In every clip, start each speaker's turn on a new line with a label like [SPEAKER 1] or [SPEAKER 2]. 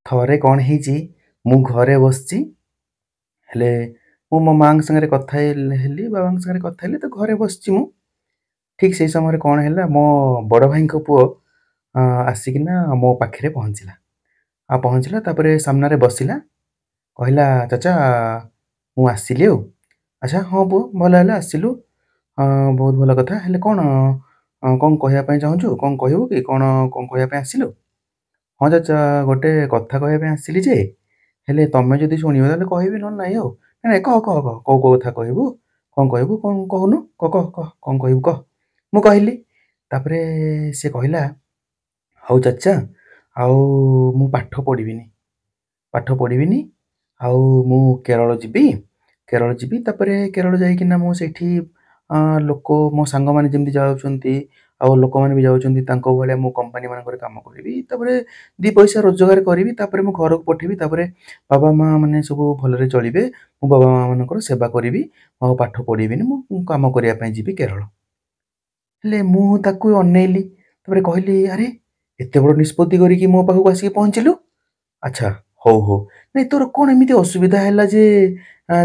[SPEAKER 1] ଥରେ କ'ଣ ହେଇଛି, ମୁଁ ଘରେ ବସିଛି, ହେଲେ ମୁଁ ମୋ ମାଆଙ୍କ ସାଙ୍ଗରେ କଥା ହେଲି, ବାବାଙ୍କ ସାଙ୍ଗରେ କଥା ହେଲି, ତ ଘରେ ବସିଛି ମୁଁ। ଠିକ୍ ସେଇ ସମୟରେ କ'ଣ ହେଲା, ମୋ ବଡ଼ ଭାଇଙ୍କ ପୁଅ ଆସିକିନା ମୋ ପାଖରେ ପହଞ୍ଚିଲା। ଆଉ ପହଞ୍ଚିଲା, ତାପରେ ସାମ୍ନାରେ ବସିଲା, କହିଲା, ଚାଚା ମୁଁ ଆସିଲି। ଆଉ ଆଚ୍ଛା, ହଁ ପୁଅ, ଭଲ ହେଲା ଆସିଲୁ, ବହୁତ ଭଲ କଥା। ହେଲେ କ'ଣ କ'ଣ କହିବା ପାଇଁ ଚାହୁଁଛୁ? କ'ଣ କହିବୁ କି? କ'ଣ କ'ଣ କହିବା ପାଇଁ ଆସିଲୁ? ହଁ ଚାଚା, ଗୋଟେ କଥା କହିବା ପାଇଁ ଆସିଲି ଯେ, ହେଲେ ତମେ ଯଦି ଶୁଣିବ ତାହେଲେ କହିବି, ନହେଲେ ନାହିଁ। ଆଉ ନାଇଁ ନାଇଁ, କହ କହ କହ, କେଉଁ କେଉଁ କଥା କହିବୁ, କ'ଣ କହିବୁ, କ'ଣ କହୁନୁ, କହ କହ କହ, କ'ଣ କହିବୁ କହ। ମୁଁ କହିଲି। ତାପରେ ସେ କହିଲା, ହଉ ଚାଚା, ଆଉ ମୁଁ ପାଠ ପଢ଼ିବିନି, ପାଠ ପଢ଼ିବିନି, ଆଉ ମୁଁ କେରଳ ଯିବି, କେରଳ ଯିବି। ତାପରେ କେରଳ ଯାଇକିନା ମୁଁ ସେଇଠି ଲୋକ, ମୋ ସାଙ୍ଗମାନେ ଯେମିତି ଯାଉଛନ୍ତି ଆଉ ଲୋକମାନେ ବି ଯାଉଛନ୍ତି, ତାଙ୍କ ଭଳିଆ ମୁଁ କମ୍ପାନୀମାନଙ୍କରେ କାମ କରିବି, ତାପରେ ଦୁଇ ପଇସା ରୋଜଗାର କରିବି, ତାପରେ ମୁଁ ଘରକୁ ପଠେଇବି, ତାପରେ ବାବା ମା' ମାନେ ସବୁ ଭଲରେ ଚଳିବେ, ମୁଁ ବାବା ମା' ମାନଙ୍କର ସେବା କରିବି, ଆଉ ପାଠ ପଢ଼ିବିନି, ମୁଁ କାମ କରିବା ପାଇଁ ଯିବି କେରଳ। ହେଲେ ମୁଁ ତାକୁ ଅନେଇଲି, ତାପରେ କହିଲି, ଆରେ ଏତେ ବଡ଼ ନିଷ୍ପତ୍ତି କରିକି ମୋ ପାଖକୁ ଆସିକି ପହଞ୍ଚିଲୁ, ଆଚ୍ଛା ହଉ ହଉ। ନାଇଁ, ତୋର କ'ଣ ଏମିତି ଅସୁବିଧା ହେଲା ଯେ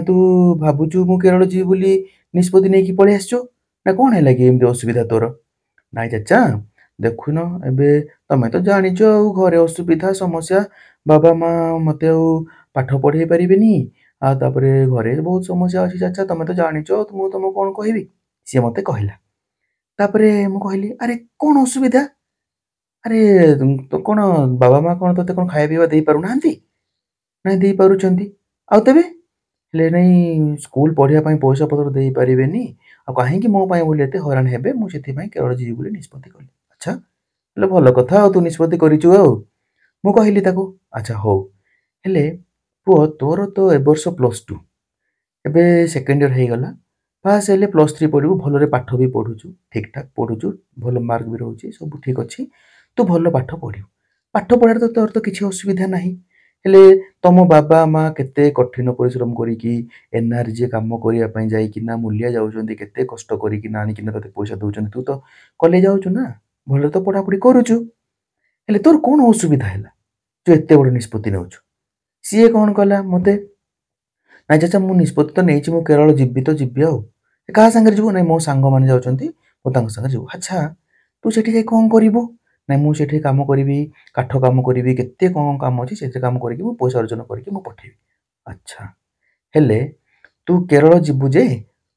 [SPEAKER 1] ତୁ ଭାବୁଛୁ ମୁଁ କେରଳ ଯିବି ବୋଲି ନିଷ୍ପତ୍ତି ନେଇକି ପଳେଇ ଆସିଛୁ, ନା କ'ଣ ହେଲା କି ଏମିତି ଅସୁବିଧା ତୋର? ନାଇଁ ଚାଚା, ଦେଖୁନ ଏବେ ତମେ ତ ଜାଣିଛ, ଆଉ ଘରେ ଅସୁବିଧା ସମସ୍ୟା, ବାବା ମା ମୋତେ ଆଉ ପାଠ ପଢ଼େଇ ପାରିବେନି, ଆଉ ତାପରେ ଘରେ ବହୁତ ସମସ୍ୟା ଅଛି ଚାଚା, ତମେ ତ ଜାଣିଛ, ମୁଁ ତମକୁ କ'ଣ କହିବି। ସିଏ ମୋତେ କହିଲା। ତାପରେ ମୁଁ କହିଲି, ଆରେ କ'ଣ ଅସୁବିଧା? ଆରେ କ'ଣ ବାବା ମା କ'ଣ ତୋତେ କ'ଣ ଖାଇବା ପିଇବା ଦେଇପାରୁନାହାନ୍ତି? ନାଇଁ, ଦେଇପାରୁଛନ୍ତି। ଆଉ ତେବେ? ହେଲେ ନାଇଁ, ସ୍କୁଲ ପଢ଼ିବା ପାଇଁ ପଇସା ପତ୍ର ଦେଇପାରିବେନି, ଆଉ କାହିଁକି ମୋ ପାଇଁ ବୋଲି ଏତେ ହଇରାଣ ହେବେ, ମୁଁ ସେଥିପାଇଁ କେରଳ ଯିବି ବୋଲି ନିଷ୍ପତ୍ତି କଲି। ଆଚ୍ଛା, ହେଲେ ଭଲ କଥା, ଆଉ ତୁ ନିଷ୍ପତ୍ତି କରିଛୁ। ଆଉ ମୁଁ କହିଲି ତାକୁ, ଆଚ୍ଛା ହଉ, ହେଲେ ପୁଅ ତୋର ତ ଏ ବର୍ଷ +2, ଏବେ ସେକେଣ୍ଡ ଇୟର ହେଇଗଲା, ପାସ୍ ହେଲେ +3 ପଢ଼ିବୁ, ଭଲରେ ପାଠ ବି ପଢ଼ୁଛୁ, ଠିକ୍ଠାକ୍ ପଢ଼ୁଛୁ, ଭଲ ମାର୍କ ବି ରହୁଛି, ସବୁ ଠିକ୍ ଅଛି, ତୁ ଭଲ ପାଠ ପଢ଼ିବୁ, ପାଠ ପଢ଼ାରେ ତ ତୋର ତ କିଛି ଅସୁବିଧା ନାହିଁ। ହେଲେ ତମ ବାବା ମା କେତେ କଠିନ ପରିଶ୍ରମ କରିକି ଏନ୍ଆର୍ଜି କାମ କରିବା ପାଇଁ ଯାଇକିନା ମୂଲିଆ ଯାଉଛନ୍ତି, କେତେ କଷ୍ଟ କରିକିନା ଆଣିକିନା ତୋତେ ପଇସା ଦେଉଛନ୍ତି, ତୁ ତ କଲେଜ ଯାଉଛୁ ନା, ଭଲରେ ତ ପଢ଼ାପଢ଼ି କରୁଛୁ, ହେଲେ ତୋର କ'ଣ ଅସୁବିଧା ହେଲା ତୁ ଏତେ ବଡ଼ ନିଷ୍ପତ୍ତି ନେଉଛୁ? ସିଏ କ'ଣ କଲା ମୋତେ, ନାଇଁ ଚାଚା, ମୁଁ ନିଷ୍ପତ୍ତି ତ ନେଇଛି, ମୁଁ କେରଳ ଯିବି ତ ଯିବି। ଆଉ କାହା ସାଙ୍ଗରେ ଯିବୁ? ନାଇଁ, ମୋ ସାଙ୍ଗମାନେ ଯାଉଛନ୍ତି, ମୁଁ ତାଙ୍କ ସାଙ୍ଗରେ ଯିବୁ। ଆଚ୍ଛା, ତୁ ସେଠି ଯାଇ କ'ଣ କରିବୁ? ନାଇଁ, ମୁଁ ସେଠି କାମ କରିବି, କାଠ କାମ କରିବି, କେତେ କ'ଣ କାମ ଅଛି, ସେଥିରେ କାମ କରିକି ମୁଁ ପଇସା ଅର୍ଜନ କରିକି ମୁଁ ପଠେଇବି। ଆଚ୍ଛା, ହେଲେ ତୁ କେରଳ ଯିବୁ ଯେ,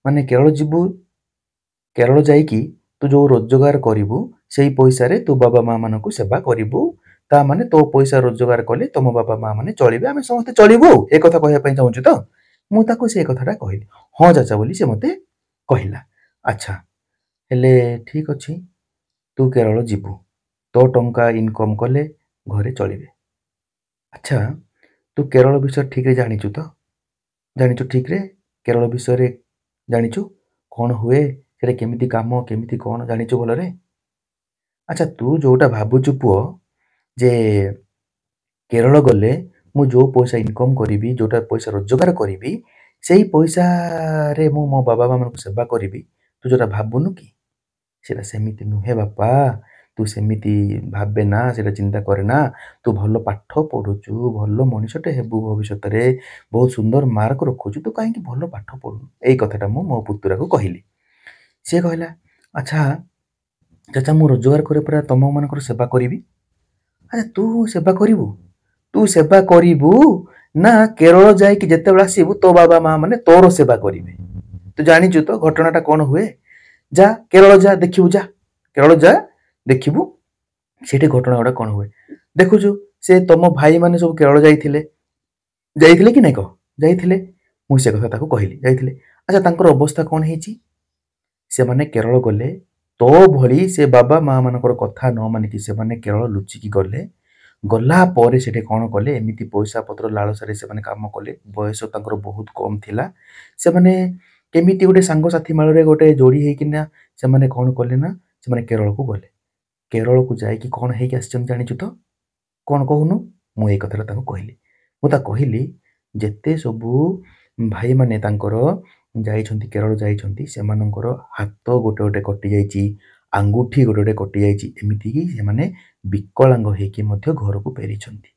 [SPEAKER 1] ମାନେ କେରଳ ଯିବୁ, କେରଳ ଯାଇକି ତୁ ଯେଉଁ ରୋଜଗାର କରିବୁ ସେଇ ପଇସାରେ ତୁ ବାବା ମା ମାନଙ୍କୁ ସେବା କରିବୁ, ତା ମାନେ ତୋ ପଇସା ରୋଜଗାର କଲେ ତମ ବାବା ମା ମାନେ ଚଳିବେ, ଆମେ ସମସ୍ତେ ଚଳିବୁ, ଆଉ ଏ କଥା କହିବା ପାଇଁ ଚାହୁଁଛୁ ତ? ମୁଁ ତାକୁ ସେ କଥାଟା କହିଲି। ହଁ ଚାଚା ବୋଲି ସେ ମୋତେ କହିଲା। ଆଚ୍ଛା, ହେଲେ ଠିକ୍ ଅଛି, ତୁ କେରଳ ଯିବୁ, ତୋ ଟଙ୍କା ଇନକମ୍ କଲେ ଘରେ ଚଳିବେ। ଆଚ୍ଛା, ତୁ କେରଳ ବିଷୟରେ ଠିକ୍ରେ ଜାଣିଛୁ ତ? ଜାଣିଛୁ ଠିକ୍ରେ? କେରଳ ବିଷୟରେ ଜାଣିଛୁ, କ'ଣ ହୁଏ ସେଟା, କେମିତି କାମ, କେମିତି କ'ଣ ଜାଣିଛୁ ଭଲରେ? ଆଚ୍ଛା, ତୁ ଯେଉଁଟା ଭାବୁଛୁ ପୁଅ ଯେ କେରଳ ଗଲେ ମୁଁ ଯେଉଁ ପଇସା ଇନକମ୍ କରିବି, ଯେଉଁଟା ପଇସା ରୋଜଗାର କରିବି, ସେଇ ପଇସାରେ ମୁଁ ମୋ ବାବା ମାଆମାନଙ୍କୁ ସେବା କରିବି, ତୁ ଯେଉଁଟା ଭାବୁନୁ କି, ସେଇଟା ସେମିତି ନୁହେଁ ବାପା। ତୁ ସେମିତି ଭାବେ ନା, ସେଇଟା ଚିନ୍ତା କରେ ନା। ତୁ ଭଲ ପାଠ ପଢ଼ୁଛୁ, ଭଲ ମଣିଷଟେ ହେବୁ ଭବିଷ୍ୟତରେ, ବହୁତ ସୁନ୍ଦର ମାର୍କ ରଖୁଛୁ, ତୁ କାହିଁକି ଭଲ ପାଠ ପଢ଼ୁନୁ? ଏଇ କଥାଟା ମୁଁ ମୋ ପୁତୁରାକୁ କହିଲି। ସିଏ କହିଲା, ଆଚ୍ଛା ଚାଚା, ମୁଁ ରୋଜଗାର କରି ପୁରା ତମମାନଙ୍କର ସେବା କରିବି। ଆଚ୍ଛା, ତୁ ସେବା କରିବୁ? ତୁ ସେବା କରିବୁ ନା କେରଳ ଯାଇକି ଯେତେବେଳେ ଆସିବୁ ତୋ ବାବା ମା ମାନେ ତୋର ସେବା କରିବେ? ତୁ ଜାଣିଛୁ ତ ଘଟଣାଟା କ'ଣ ହୁଏ? ଯା କେରଳ ଯା, ଦେଖିବୁ, ଯା କେରଳ ଯା, ଦେଖିବୁ ସେଠି ଘଟଣା ଗୁଡ଼ା କ'ଣ ହୁଏ। ଦେଖୁଛୁ, ସେ ତମ ଭାଇମାନେ ସବୁ କେରଳ ଯାଇଥିଲେ, ଯାଇଥିଲେ କି ନାଇଁ କହ? ଯାଇଥିଲେ। ମୁଁ ସେ କଥା ତାକୁ କହିଲି, ଯାଇଥିଲେ। ଆଚ୍ଛା, ତାଙ୍କର ଅବସ୍ଥା କ'ଣ ହେଇଛି? ସେମାନେ କେରଳ ଗଲେ, ତୋ ଭଳି ସେ ବାବା ମା ମାନଙ୍କର କଥା ନ ମାନିକି ସେମାନେ କେରଳ ଲୁଚିକି ଗଲେ। ଗଲା ପରେ ସେଠି କ'ଣ କଲେ? ଏମିତି ପଇସା ପତ୍ର ଲାଳସାରେ ସେମାନେ କାମ କଲେ। ବୟସ ତାଙ୍କର ବହୁତ କମ୍ ଥିଲା। ସେମାନେ କେମିତି ଗୋଟେ ସାଙ୍ଗସାଥି ମେଳରେ ଗୋଟେ ଯୋଡ଼ି ହେଇକିନା ସେମାନେ କ'ଣ କଲେ ନା, ସେମାନେ କେରଳକୁ ଗଲେ। କେରଳକୁ ଯାଇକି କ'ଣ ହେଇକି ଆସିଛନ୍ତି ଜାଣିଛୁ ତ? କ'ଣ କହୁନୁ? ମୁଁ ଏଇ କଥାଟା ତାଙ୍କୁ କହିଲି। ମୁଁ ତାକୁ କହିଲି, ଯେତେ ସବୁ ଭାଇମାନେ ତାଙ୍କର ଯାଇଛନ୍ତି, କେରଳ ଯାଇଛନ୍ତି, ସେମାନଙ୍କର ହାତ ଗୋଟେ ଗୋଟେ କଟିଯାଇଛି, ଆଙ୍ଗୁଠି ଗୋଟେ ଗୋଟେ କଟିଯାଇଛି, ଏମିତିକି ସେମାନେ ବିକଳାଙ୍ଗ ହେଇକି ମଧ୍ୟ ଘରକୁ ଫେରିଛନ୍ତି।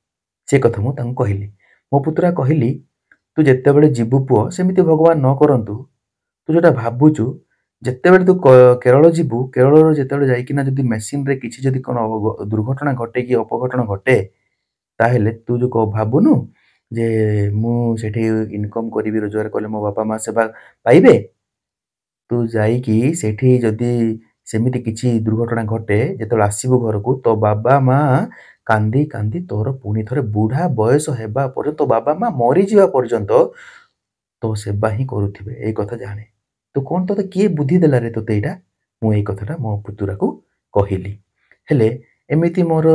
[SPEAKER 1] ସେ କଥା ମୁଁ ତାଙ୍କୁ କହିଲି। ମୋ ପୁତୁରା କହିଲି, ତୁ ଯେତେବେଳେ ଯିବୁ ପୁଅ, ସେମିତି ଭଗବାନ ନ କରନ୍ତୁ, ତୁ ଯେଉଁଟା ଭାବୁଛୁ, ଯେତେବେଳେ ତୁ କେରଳ ଯିବୁ, କେରଳରୁ ଯେତେବେଳେ ଯାଇକିନା ଯଦି ମେସିନରେ କିଛି ଯଦି କ'ଣ ଦୁର୍ଘଟଣା ଘଟେ କି ଅପଘଟଣ ଘଟେ, ତାହେଲେ ତୁ ଯେଉଁ ଭାବୁନୁ ଯେ ମୁଁ ସେଠି ଇନକମ୍ କରିବି, ରୋଜଗାର କଲେ ମୋ ବାପା ମା ସେବା ପାଇବେ, ତୁ ଯାଇକି ସେଠି ଯଦି ସେମିତି କିଛି ଦୁର୍ଘଟଣା ଘଟେ, ଯେତେବେଳେ ଆସିବୁ ଘରକୁ, ତୋ ବାବା ମା କାନ୍ଦି କାନ୍ଦି ତୋର ପୁଣି ଥରେ ବୁଢ଼ା ବୟସ ହେବା ପର୍ଯ୍ୟନ୍ତ, ତୋ ବାବା ମା ମରିଯିବା ପର୍ଯ୍ୟନ୍ତ ତୋ ସେବା ହିଁ କରୁଥିବେ, ଏଇ କଥା ଜାଣେ। ତୁ କ'ଣ, ତୋତେ କିଏ ବୁଦ୍ଧି ଦେଲାରେ ତୋତେ ଏଇଟା? ମୁଁ ଏଇ କଥାଟା ମୋ ପୁତୁରାକୁ କହିଲି। ହେଲେ ଏମିତି ମୋର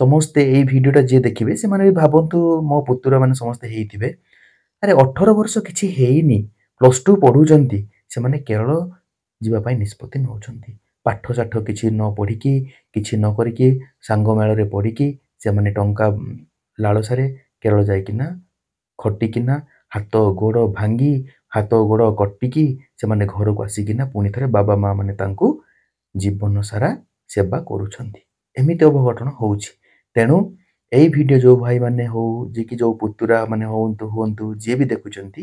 [SPEAKER 1] ସମସ୍ତେ ଏଇ ଭିଡ଼ିଓଟା ଯିଏ ଦେଖିବେ, ସେମାନେ ବି ଭାବନ୍ତୁ ମୋ ପୁତୁରା ମାନେ ସମସ୍ତେ ହେଇଥିବେ। ଆରେ 18 ବର୍ଷ କିଛି ହେଇନି, +2 ପଢ଼ୁଛନ୍ତି, ସେମାନେ କେରଳ ଯିବା ପାଇଁ ନିଷ୍ପତ୍ତି ନେଉଛନ୍ତି। ପାଠ ସାଠ କିଛି ନ ପଢ଼ିକି, କିଛି ନ କରିକି, ସାଙ୍ଗ ମେଳରେ ପଢ଼ିକି ସେମାନେ ଟଙ୍କା ଲାଳସାରେ କେରଳ ଯାଇକିନା ଖଟିକିନା ହାତ ଗୋଡ଼ ଭାଙ୍ଗି, ହାତ ଗୋଡ଼ କଟିକି ସେମାନେ ଘରକୁ ଆସିକିନା ପୁଣି ଥରେ ବାବା ମା ମାନେ ତାଙ୍କୁ ଜୀବନ ସାରା ସେବା କରୁଛନ୍ତି। ଏମିତି ଅବଘଟଣ ହେଉଛି। ତେଣୁ ଏଇ ଭିଡ଼ିଓ ଯେଉଁ ଭାଇମାନେ ହଉ, ଯିଏକି ଯେଉଁ ପୁତୁରା ମାନେ ହୁଅନ୍ତୁ, ଯିଏ ବି ଦେଖୁଛନ୍ତି,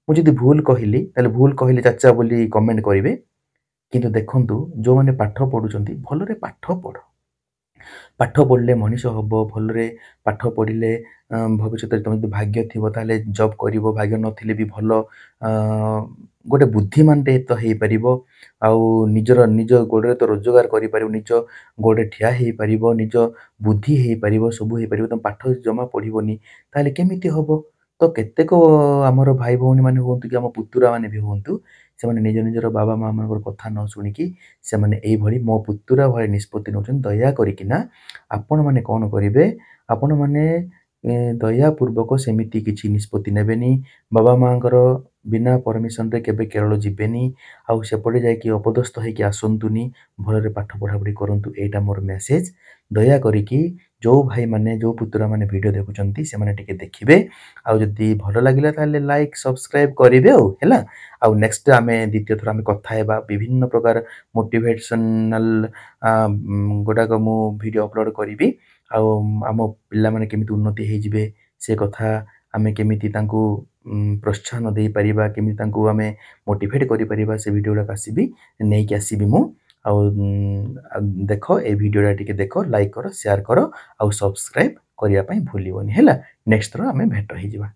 [SPEAKER 1] ମୁଁ ଯଦି ଭୁଲ କହିଲି ତାହେଲେ ଭୁଲ କହିଲି ଚାଚା ବୋଲି କମେଣ୍ଟ କରିବେ। କିନ୍ତୁ ଦେଖନ୍ତୁ, ଯେଉଁମାନେ ପାଠ ପଢ଼ୁଛନ୍ତି, ଭଲରେ ପାଠ ପଢ଼। ପାଠ ପଢ଼ିଲେ ମଣିଷ ହେବ। ଭଲରେ ପାଠ ପଢ଼ିଲେ ଭବିଷ୍ୟତରେ ତୁମେ ଯଦି ଭାଗ୍ୟ ଥିବ ତାହେଲେ ଜବ୍ କରିବ, ଭାଗ୍ୟ ନଥିଲେ ବି ଭଲ ଗୋଟେ ବୁଦ୍ଧିମାନଟେ ତ ହେଇପାରିବ, ଆଉ ନିଜର ନିଜ ଗୋଡ଼ରେ ତ ରୋଜଗାର କରିପାରିବ, ନିଜ ଗୋଡ଼ରେ ଠିଆ ହେଇପାରିବ, ନିଜ ବୁଦ୍ଧି ହେଇପାରିବ, ସବୁ ହେଇପାରିବ। ତୁମେ ପାଠ ଜମା ପଢ଼ିବନି ତାହେଲେ କେମିତି ହେବ? ତ କେତେକ ଆମର ଭାଇ ଭଉଣୀମାନେ ହୁଅନ୍ତୁ କି ଆମ ପୁତୁରା ମାନେ ବି ହୁଅନ୍ତୁ, ସେମାନେ ନିଜ ନିଜର ବାବା ମା ମାନଙ୍କର କଥା ନ ଶୁଣିକି ସେମାନେ ଏଇଭଳି ମୋ ପୁତୁରା ଭଳି ନିଷ୍ପତ୍ତି ନେଉଛନ୍ତି। ଦୟା କରିକିନା ଆପଣମାନେ କ'ଣ କରିବେ, ଆପଣମାନେ ଦୟାପୂର୍ବକ ସେମିତି କିଛି ନିଷ୍ପତ୍ତି ନେବେନି। ବାବା ମାଆଙ୍କର ବିନା ପରମିସନରେ କେବେ କେରଳ ଯିବେନି, ଆଉ ସେପଟେ ଯାଇକି ଅପଦସ୍ଥ ହେଇକି ଆସନ୍ତୁନି। ଭଲରେ ପାଠ ପଢ଼ାପଢ଼ି କରନ୍ତୁ, ଏଇଟା ମୋର ମେସେଜ। ଦୟା କରିକି ଯେଉଁ ଭାଇମାନେ, ଯେଉଁ ପୁତୁରାମାନେ ଭିଡ଼ିଓ ଦେଖୁଛନ୍ତି, ସେମାନେ ଟିକେ ଦେଖିବେ, ଆଉ ଯଦି ଭଲ ଲାଗିଲା ତାହେଲେ ଲାଇକ୍ ସବସ୍କ୍ରାଇବ୍ କରିବେ ଆଉ ହେଲା। ଆଉ ନେକ୍ସଟ ଆମେ ଦ୍ୱିତୀୟ ଥର ଆମେ କଥା ହେବା, ବିଭିନ୍ନ ପ୍ରକାର ମୋଟିଭେସନାଲ ଗୁଡ଼ାକ ମୁଁ ଭିଡ଼ିଓ ଅପଲୋଡ଼ କରିବି, ଆଉ ଆମ ପିଲାମାନେ କେମିତି ଉନ୍ନତି ହେଇଯିବେ ସେ କଥା, ଆମେ କେମିତି ତାଙ୍କୁ ପ୍ରୋତ୍ସାହନ ଦେଇପାରିବା, କେମିତି ତାଙ୍କୁ ଆମେ ମୋଟିଭେଟ୍ କରିପାରିବା, ସେ ଭିଡ଼ିଓ ଗୁଡ଼ାକ ଆସିବି, ନେଇକି ଆସିବି ମୁଁ। ଆଉ ଦେଖ, ଏ ଭିଡ଼ିଓଟା ଟିକେ ଦେଖ, ଲାଇକ୍ କର, ସେୟାର କର, ଆଉ ସବସ୍କ୍ରାଇବ୍ କରିବା ପାଇଁ ଭୁଲିବନି। ହେଲା, ନେକ୍ସଟ ଥର ଆମେ ଭେଟ ହେଇଯିବା।